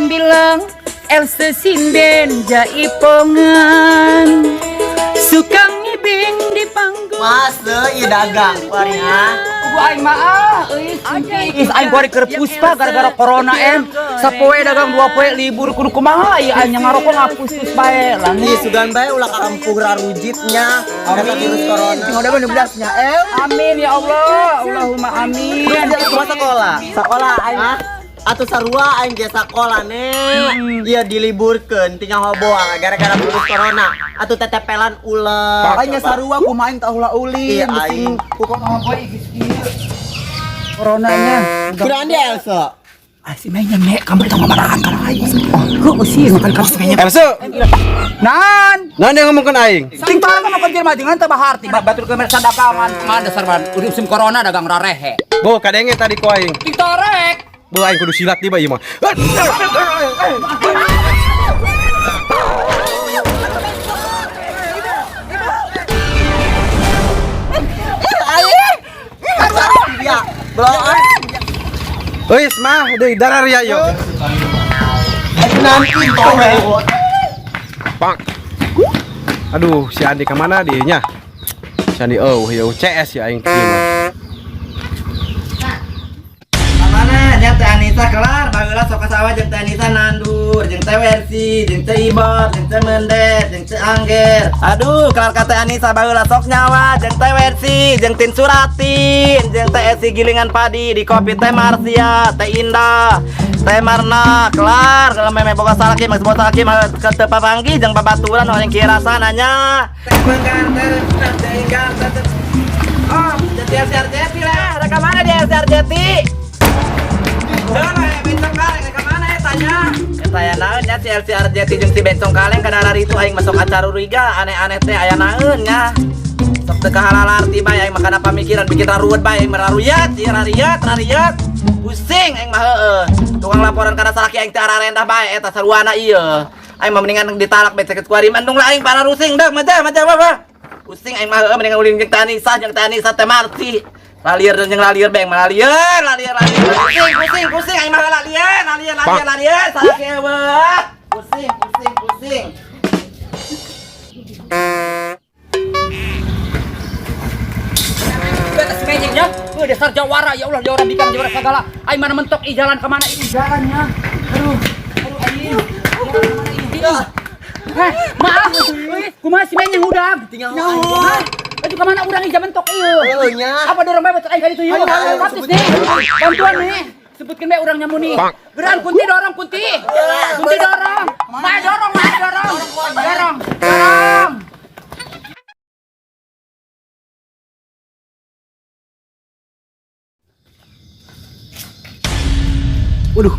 bilang Elsa sinden jaipongan suka ngibing di panggung. Masa ieu dagang kuari ha? Ugu aing mah ah, euy, is aing kuari keur puspa gara-gara corona em. Sapoe dagang 2 poe libur, kudu kumaha ieu aing ngarokok ngapus bae lah. Ih, sugan bae ulah ka kampung rarujitnya. Eta virus corona. Tinggal udah 16 nya em. Amin ya Allah, Allahumma amin. Terus kumaha sekolah? Sekolah aing. Hah? Atuh sarua aing ge sakola ne. Iya diliburkeun tinggal hoboang gara-gara virus corona. Atuh tetepelan ulah. Aing nya sarua kumaha aing tah ulah ulin. Iya, aing. Coronanya. Kurang dia Elsa. Ah, si mainnya nek kamar tong mamarahan kana aing. Oh, sih makan kamu mainnya. Elsa, Nan, nah dia ngomongkeun aing. Ting parang ka makan jelema jeung teu baharti batur ke mereka dagangan mah dasar man udah musim corona dagang rarehe. Bo, kadenge tadi ku aing. Ting torek. Bo, aing kudu silat di bae ieu mah. Ya, bloon. Euis mah deui dararia yo. Nanti tong. Pak. Aduh, si Andi kemana dia nya? Si Andi oh, yo CS ya aing kieu mah. Mana nya Teh Anissa kelar baheula sok sawah jeung Teh Anissa nandur jeung Teh Wersi jeung Teh Ibor jeung Teh Mendet jeung Teh Angger. Aduh, kelar ka Teh Anissa baheula sok nyawa jeung Teh Wersi jeung Tin Suratin jeung Teh Esi gilingan padi di kopi Teh Marsia Teh Indah Teh Marna kelar kalau meme boga salaki mah boga salaki mah ke teu papanggih jeung babaturan orang kira sananya. Oh, jadi LCR Jeti lah. Reka mana di LCR Jeti? Bencong kaleng, reka mana ya tanya? Eta aya naon nya si LCR Jeti jeung si bencong kaleng kana itu aing masuk acara ruriga aneh-aneh teh aya naon nya. Sok teu kahalalar tiba aing makana pamikiran bikin raruwet bae aing mararuyat, ieu rariat, rariat. Pusing aing mah heueuh. Tukang laporan kana salaki aing teh ararendah bae eta saruana ieu. Aing mah mendingan ditalak bae ceket kuari mandung lah aing para rusing dah maja maja apa. Pusing aing mah heueuh mendingan ulin jeung Teh Anissa jeung Teh Anissa teh Marti. Lalieur jeung lalieur beng lalieur lalieur lalieur pusing pusing pusing aing mah lalieur lalieur lalieur lalieur salaki eueuh. Pusing pusing pusing. Betes menyengnya, dasar jawara ya Allah jawara bikang jawara segala. Aing mana mentok i jalan kemana ini jalannya. Aduh, aduh aing. Jalan kemana ini? Heh, maaf, euy, kumaha si menyeng udah? Tinggal. Hah? Aduh kemana urang i mentok ieu? Heueuh nya. Apa dorong bae betul aing ka ditu ieu? Ayo, ayo, Ratus nih. Bantuan nih. Sebutkeun bae urang nyamu nih. Geran kunti dorong kunti. Kunti dorong. Mae dorong, mae dorong. Dorong, dorong. Waduh,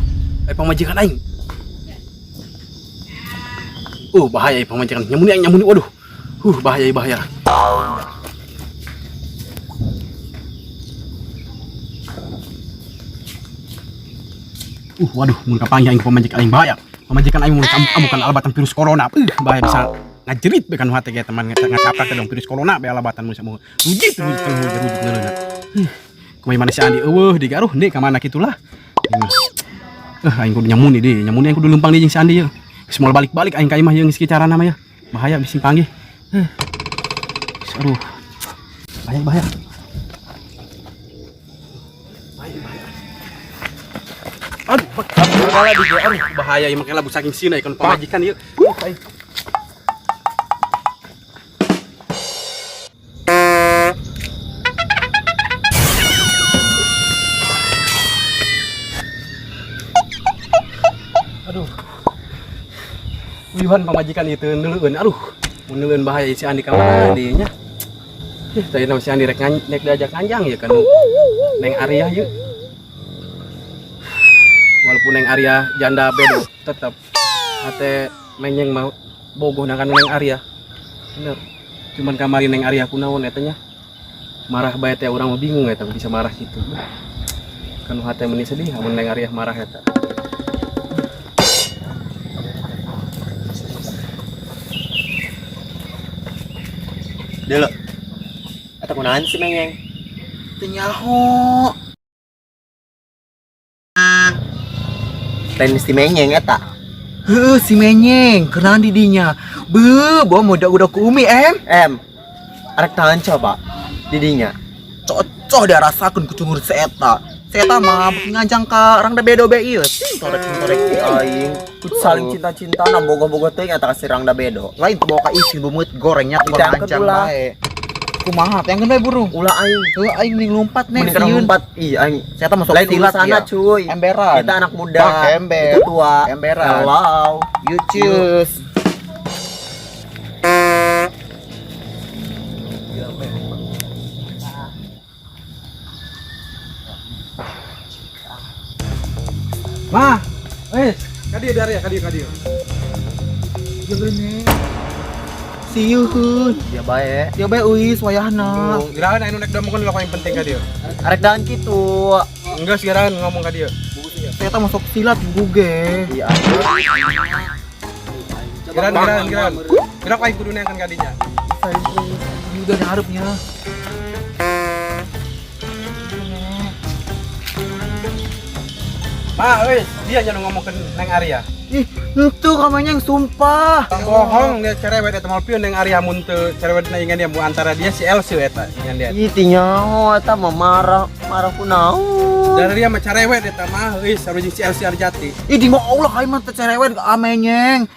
pamajikan aing. Bahaya pamajikan. Nyamuni aing nyamuni. Waduh. Bahaya bahaya. Waduh, mun kapanggih aing pamajikan aing bahaya. Pamajikan aing mun amukan alabatan virus corona. Bahaya bisa ngajerit be kan hate ge teman ngacaprak teh dong virus corona be alabatan mun samu. Rujit rujit kan rujit rujit ngeuleuhna. Kumaha mana si Andi eueuh digaruh deui ka mana kitulah. Aing kudu nyamuni deui, nyamuni aing kudu leumpang deui jeung si Andi ye. Geus moal balik-balik aing ka imah jeung geus carana mah ya. Bahaya bisi panggih. Aduh. Bahaya bahaya. Aduh, bahaya di aduh, bahaya ieu mah lagu saking sieun ieu pamajikan ieu. Aing. Aduh. Uyuhan pamajikan itu nuleueun. Aduh, mun nuleueun bahaya si Andi ka mana dieu nya. Ih, tadi nama si Andi rek rek diajak nganjang ya kan. Neng Arya yeuh. Walaupun Neng Arya janda bedo, tetep hate menyeng mau bogoh na kan Neng Arya. Bener. Cuman kamari Neng Arya kunaon eta nya. Marah bae teh urang mah bingung eta bisa marah gitu. Kan hate meni sedih amun Neng Arya marah eta. Dulu. Eta kunaon si menyeng? Teu nyaho. Lain si menyeng eta. Heuh, si menyeng, kenalan di dinya. Beuh, bawa muda udah ku Umi em. Em. Arek tahan coba. Didinya. Cocok dia rasakeun ku cungur si eta. Si eta mah beuki ngajang ka rangda bedo be ieu. Sing torek sing torek. Aing saling cinta-cinta na bogoh-bogoh teuing eta ka si Rangda Bedo. Lain teu bawa ka isin beumut gorengnya ku Ditangkep ngajang ulah. bae. Kumaha teh bae burung. Ulah aing. Heuh, aing mending lompat nih. Mending lompat. Ih aing. Si eta masuk Lain silat urusanna dia. cuy. Emberan. Kita anak muda. Bak, ember. Itu tua. Emberan. Hello. You choose. Mah, eh, kadieu dari ya, kadieu kadieu. Siun. Ya bae. Ya bae uis wayahna. Gerahan anu nek ngomongkeun lo yang penting kadieu. Arek dahan kitu. Enggak segerahan ngomong kadieu. Saya masuk silat buge. Iya. Gerahan gerahan gerahan. Gerak aing kudu neangkeun kadinya. Juga harapnya. Mah, euy, dia nya nu ngomongkeun Neng Arya. Ih, itu kamanya yang sumpah. Bohong dia cerewet eta moal pieu Neng Arya mun teu cerewet na ingan dia mu antara dia si Elsu eta ingan dia. Ih tinyaho eta mah marah, marah ku naon. Dari dia mah cerewet eta mah euy sarua jeung si Elsu Arjati. Ih, di mau Allah aing mah teu cerewet ke amenyeng.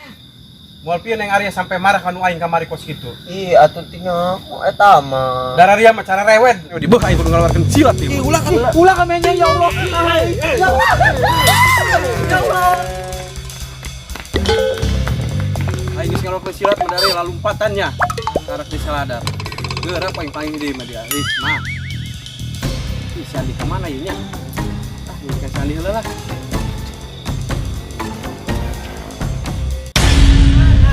Moal pieu Neng Arya sampai marah kanu aing kamari kos kitu. Ih atuh tinyaho eta mah. Dari dia mah cara rewet. Di beuh aing kudu ngaluarkeun silat ieu. Ih, ulah ulah amenyeng ya Allah. Ya Allah. Ya Allah. Aing geus ngaluarkeun silat mah dari lalumpatannya. Tarak di saladar. Geura paling paling di mah dia. Ih, mah. Ih, si Andi ka mana ieu nya? Ah, ini ka si Andi heula lah.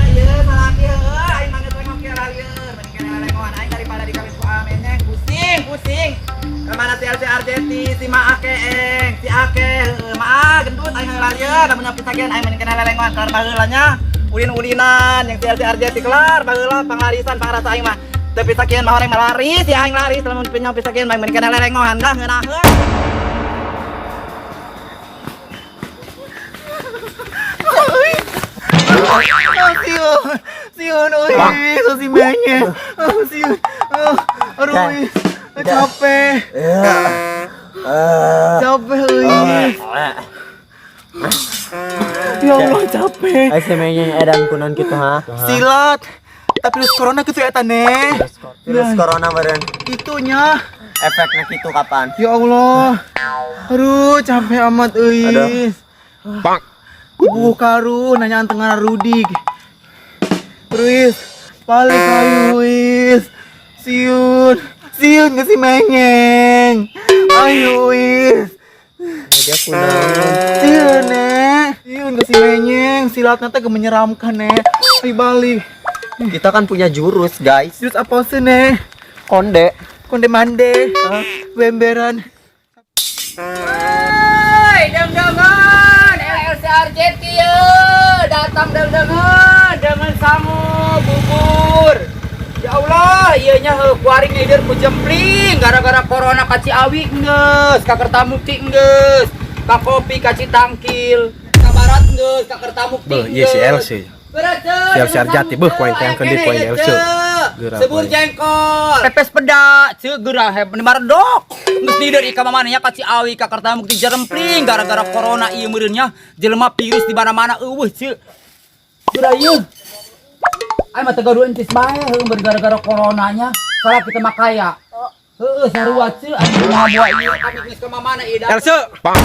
Ayeuna salaki heueuh aing mah geus lengok kieu lalieun. Mending kene lelengoan aing daripada dikawin ku amenyeng pusing pusing. Kemana si LC Arjeti, si Maake eng, si Ake, heueuh maa gendut aing heula lalieun, lamun nepi sakian aing mending kene lelengoan kelar baheula nya. Ulin-ulinan yang si LC Arjeti kelar baheula panglarisan pangrasa aing mah. Tapi sakian mah orang laris ya aing laris lamun pinyong pisakian mah mending kene lelengoan lah ngeunaheun. Siun, siun, uis, si menyeng. Siun, aduh, uis, capek, capek, uis. Ya Allah, capek. Aing si menyeng edan kunan kitu ha. Silat, tapi virus corona gitu ya tane. Virus corona beren. Itunya, Efeknya kitu kapan? ya Allah. Aduh, capek amat, uis. Bang. Ibu karu nanya tengah Rudik. Ruis, balik ayo Ruis. Siun, siun ke si menyeng. Ayo Ruis. Dia kunaon. Siun nek, siun ke si menyeng. Silatnya teh menyeramkan nek. Ayo balik. Kita kan punya jurus, guys. Jurus apa sih nek? Konde. Konde mande. Wemberan. Hei, deng-dengan LLC Arjeti ye, datang deng-dengan dengan sangu bubur. Ya Allah, ieu nya heuh kuaring ngider ku jempling gara-gara corona ka Ciawi geus, ka Kertamukti geus, ka kopi ka Citangkil, ka Barat geus, ka Kertamukti. Beuh, ieu si LC. Geura, Si LC Arjati, beuh, ku aing teh angkeun deui ku aing LC. Geura, Sebur ku aing. jengkol, pepes peda, ceu geura heb maredok. Geus lider ika mamana nya ka Ciawi ka Kertamukti jarempling gara-gara corona ieu meureun nya jelema virus di mana-mana eueuh ceu. Geura ieu. Aing mah teu gaduh entis bae heueuh gara-gara coronanya. Salah kita mah kaya. Heueuh sarua ceu aing kumaha buah ieu kami geus ka mamana ieu. Elsu. Bang.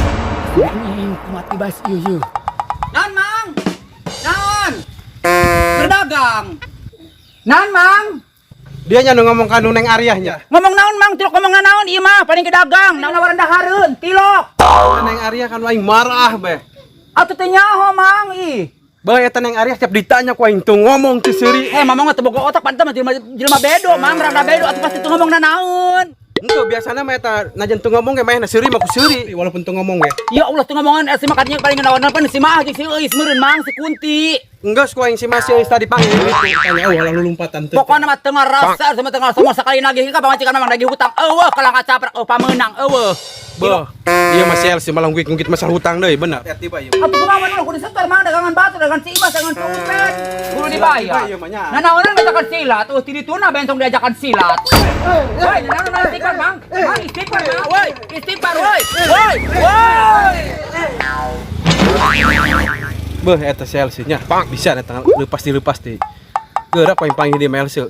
Anjing kumat ibas ieu ieu. Naon Mang? Naon? Berdagang. Naon Mang? Dia nya nu ngomong kanu Neng Aryah nya. Ngomong naon Mang? Tilok ngomong naon ieu mah paling ke dagang. Naon nawaran dahareun, tilok. Neng Aryah kan aing marah beh. Atuh teh nyaho Mang ih. Beuh eta Neng Aryah tiap ditanya ku aing teu ngomong teu seuri. Eh mamang mah teu boga otak pantes mah jelema bedo Mang, rada bedo atuh pasti teu ngomong naon. Henteu biasana mah eta najan teu ngomong ge maehna seuri mah ku seuri walaupun teu ngomong ge. Ya Allah teu ngomongan si mah kadinya paling naon pan si mah jeung si Euis meureun Mang si Kunti. Enggeus ku aing si Mas euy tadi panggil gitu. Tanya eueuh lalu lompatan teu. Pokokna mah teu ngarasa sama teu ngarasa sekali nagih ka pamajikan memang nagih hutang. Eueuh kalah ngacaprak eueuh pamenang eueuh. Beuh. Iya Mas Elsi malah ngungkit-ngungkit masalah hutang deui bener. Tiba ieu. Atuh kumaha mah kudu disetor mah dagangan batu dagangan si Ibas dagangan si Upet. Kudu dibayar. Iya mah nya. Nah naonan ngajakan silat, eueuh ti dituna bencong diajakan silat. Woi, naonan istighfar, Bang. Bang istighfar, Bang. Woi, istighfar, woi. Woi, woi. Beuh eta si Elsi nya. Bisa eta leupas dilepas deui. Geura paling panggil di Elsi.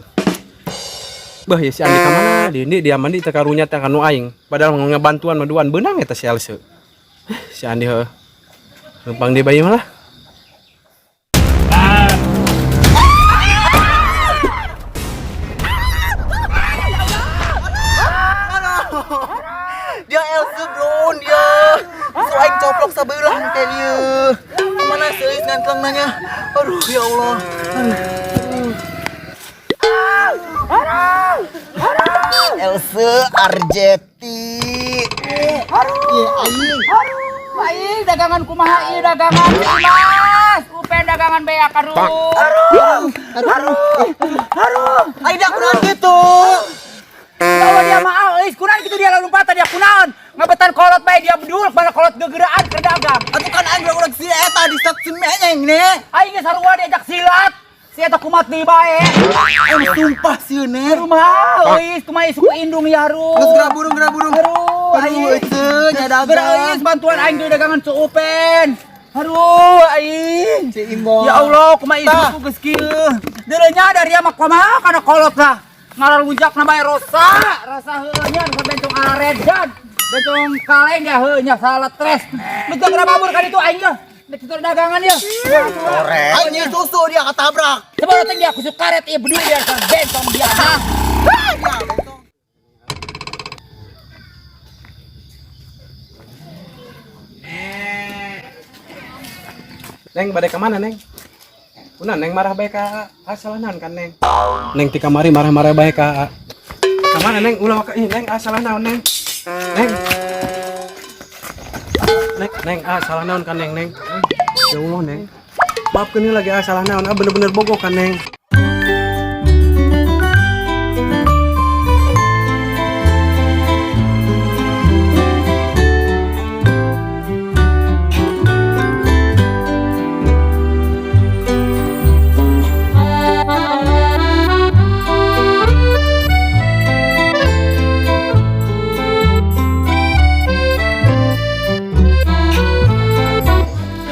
Beuh ya si Andi ka mana? Di ini dia mandi teh karunya teh kanu aing. Padahal ngabantuan maduan beunang eta si Elsi. Si Andi heuh. Lempang di bayi malah. Dia Elsa belum dia. Suruh aing coplok sabelah teh dia. Kemana seuis ngantleng nanya? Aduh ya Allah. Aduh. Elsa Arjeti. Aduh, aing. Aduh, aing dagangan kumaha ieu dagangan Mas. Upen dagangan beak aduh. Aduh. Aduh. Aduh. Aing dah kunaon kitu. Ya Allah dia mah euy, kunaon kitu dia lompatan dia kunaon. Ngabetan kolot bae dia bedul mana kolot gegeraan keur dagang. Atuh kan aing urang si eta di stasiun menyeng ne. Aing geus sarua diajak silat. Si eta kumat deui bae. Aing sumpah sieun ne. Kumaha euy, kumaha suku indung ya aduh. Geus geura burung geura burung. Aduh, Aduh, ece nya dagang. Geura euy, bantuan aing deui dagangan Ceu Upen. Aduh, aing. Si Imbo. Ya Allah, kumaha suku geus kieu. Deuleu nya dari mah kumaha kana kolot lah. Ngalalunjakna bae rosa, rasa heueuh nya bencong aredan. Bencong kaleng ya heueuh nya salah tres. Bencong mabur kan itu aing nya. Nek itu dagangan ya. Aing nya susu dia ketabrak. Coba dateng dia kusuk karet ieu bedul dia bencong dia. Hah? Ya, bencong. Neng bade ka mana Neng? Kuna Neng marah bae ka asalah naon kan Neng? Neng ti kamari marah-marah bae ka ka mana Neng? Ulah waka ih Neng asalah naon Neng? Neng. Neng, Neng salah naon kan Neng Neng? Ya Allah Neng. Maafkeun lagi salah naon, bener-bener bogoh kan Neng.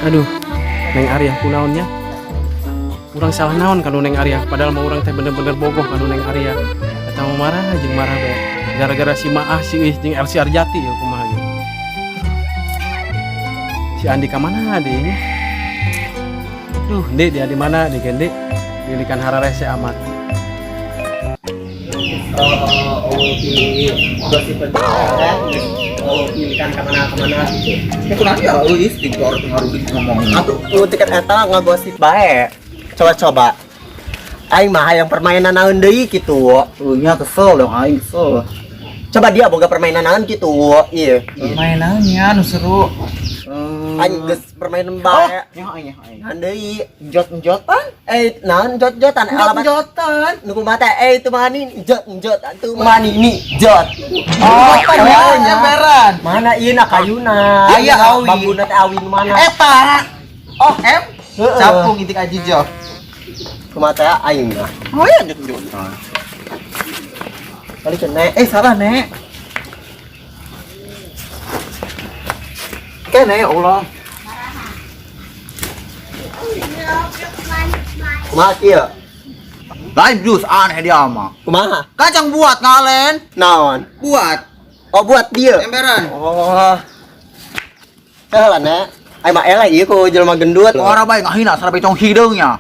Aduh, Neng Arya kunaonnya? Urang salah naon kanu Neng Arya, padahal mau urang teh bener-bener bogoh kanu Neng Arya. Eta mau marah jeung marah bae. Gara-gara si Maah si Uis jeung Elsi Arjati ya kumaha ge. Si Andi ka mana deui nya? Duh, Ndek dia di mana deui Ndek? Dilikan hararese amat. Oh, pilihan kemana-kemana gitu. Kunaon ya euy dicor ngarugi ngomong. Atuh nu tiket eta ngagosip bae. Coba-coba. Aing mah hayang permainan naon deui kitu. Nya kesel dong aing kesel. Coba dia boga permainan naon kitu. Iya. Permainannya nu seru. Aing geus permainan bae. Nya aing aing. Naon deui? Jot-jotan? Naon jot-jotan? Jot-jotan. Nu kumaha teh? Itu mah ni jot-jot atuh mah ni jot. Oh, nya emperan. Mana ieu na kayuna? Aya awi. Bambuna teh awi nu mana? Eta. Oh, M. Heeh. Capung intik aji jo. Kumaha teh aing mah? Oh ya jot-jotan. Balik nek. Salah nek. Kene ya Allah. Kumaha kieu? Lain jus aneh dia mah. Kumaha? Kacang buat ngalen. Naon? Buat. Oh, buat dia. Emberan. Oh. Salah nek. Ai mah eleh ieu ku jelema gendut. Ora bae ngahina sareng becong hideungnya.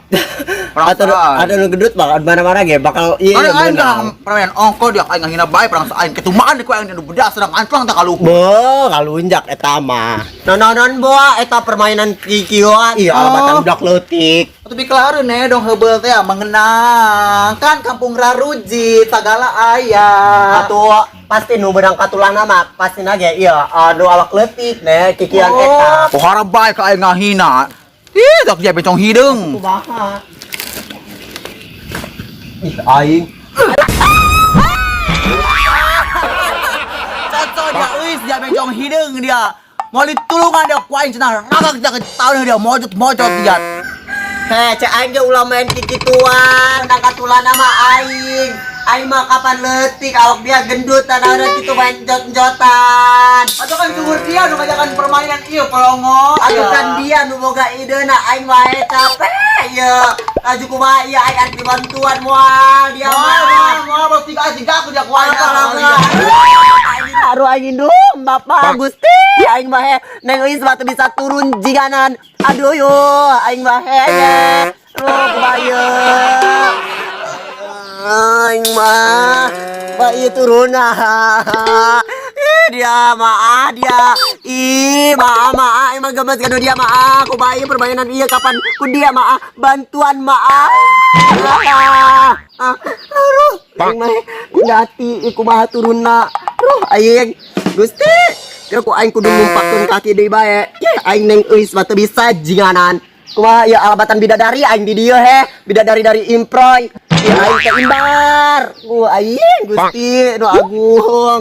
Atau ada nu gendut bakal mana-mana ge bakal ieu Aing aing beunang. permainan ongko dia aing ngahina bae perang aing ketumaan ku aing nu bedas sedang anclang tak kaluhur. Beuh, kalunjak eta mah. Non-non boa eta permainan kikieuan. Iya, alabatan budak leutik. Atuh bikelareun ne dong heubeul teh mengenang kan kampung Raruji sagala aya. Atuh pasti nu beunang katulana mah pasti na ge ieu anu awak leutik ne kikieuan eta. Pohara bae ka aing ngahina. Ih, sok dia bencong hideung. Kumaha? Ih, aing. Cocok dia euis dia bencong hideung dia. Mau ditulungan dia ku aing cenah ragak dia ke tahun dia mojot-mojot dia. Heh, cek aing ge ulah main kikituan, nang katulana mah aing. Aing mah kapan leutik awak dia gendut tanah kitu main jot-jotan. Atau kan sumur dia nu ngajakan permainan ieu pelongo. Atuh kan dia nu boga ideuna aing wae capek ye. Laju kumaha ieu aing arek dibantuan moal dia Moal mah. moal moal bos tiga tiga aku dia ku aing. Aduh aing indung Bapak Gusti aing mah he Neng Euis mah teu bisa turun jiganan. Aduh yo aing mah he ye. Aduh kumaha ieu. Aing mah mah ieu turun ah. Ih, dia maah dia. Ih, maah maah emang gemes kado dia maah. Kumaha ieu permainan ieu kapan ku dia maah bantuan maah. Ah, aduh, aing mah hati kumaha turunna. Aduh, aing Gusti. Kira ku aing kudu numpakeun kaki deui bae. Yeh, aing Neng Euis mah teu bisa jinganan. Kumaha ieu alabatan bidadari aing di dieu he. Bidadari dari improy. Ya aing teh imbar. Ku aing Gusti nu agung.